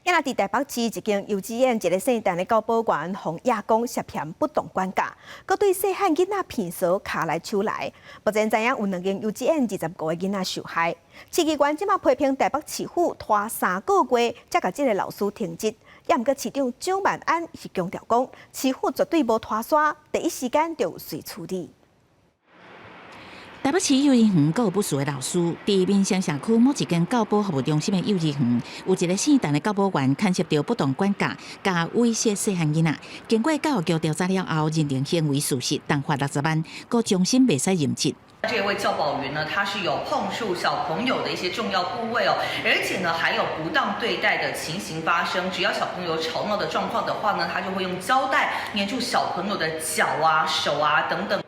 今仔佇台北市一間幼稚園，一个姓陳的教保員，予人講涉嫌不當管教，閣對細漢囡仔鼻趖跤來手來。目前知影有兩間幼稚園25個囡仔受害。市議員這馬批評台北市府拖3個月，才共這个老師停職。也毋過市長蔣萬安是強調講，市府絕對無拖沙，第一時間就隨處理。台北市幼兒園教育部屬的老師，佇民生社區某一間教保服務中心的幼兒園，有一个姓陳的教保員牽涉著不當管教，佮猥褻細漢囡仔。經過教育局調查了後，認定行為屬實，重罰60萬，閣終身袂使任職。這位教保員呢，他是有碰觸小朋友的一些重要部位哦，而且呢，還有不當對待的情形發生。只要小朋友吵鬧的狀況的話呢，他就會用膠帶黏住小朋友的腳啊、手啊等等。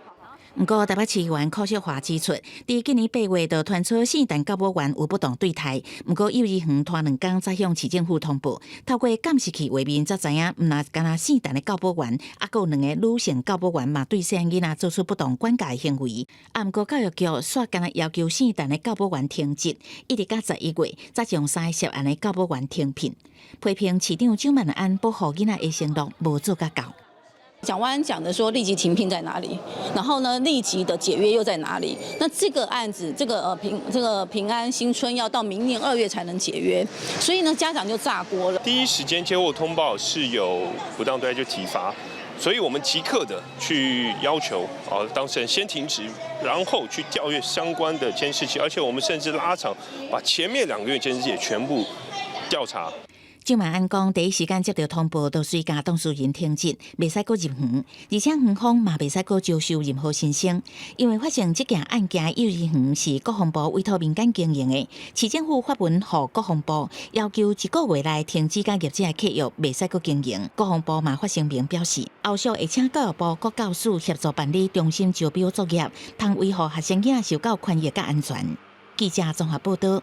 毋過台北市議員柯淑華指出，佇今年8月就傳出姓陳教保員有不當對待，毋過幼兒園拖2工才向市政府通報，透過監視器畫面才知影，毋但干焦姓陳的教保員，猶閣有兩个女性教保員嘛對細漢囡仔做出不當管教的行為。啊，毋過教育局煞干焦要求姓陳的教保員停職，一直到11月才將三个涉案的教保員停聘，批評市長蔣萬安保護囡仔的承諾無做甲到。蔣萬安講的說立即停聘在哪裡？然後呢，立即的解約又在哪裡？那這個案子，這個平安新村要到明年2月才能解約，所以呢，家長就炸鍋了。第一時間接獲通報是有不當對待就體罰，所以我們即刻的去要求啊當事人先停職，然後去調閱相關的監視器，而且我們甚至拉長，把前面2個月監視器也全部調查。蔣萬安講，第一時間接到通報，就隨共當事人停職，袂使閣入園，而且園方嘛袂使閣招收任何新生，因為發生這件案件幼兒園是國防部委託民間經營的，市政府發文予國防部，要求一個月內停止佮業者的契約，袂使閣經營。國防部嘛發聲明表示，後續會請教育部國教署協助辦理中心招標作業，通維護學生囝受教權益佮安全。記者綜合報道。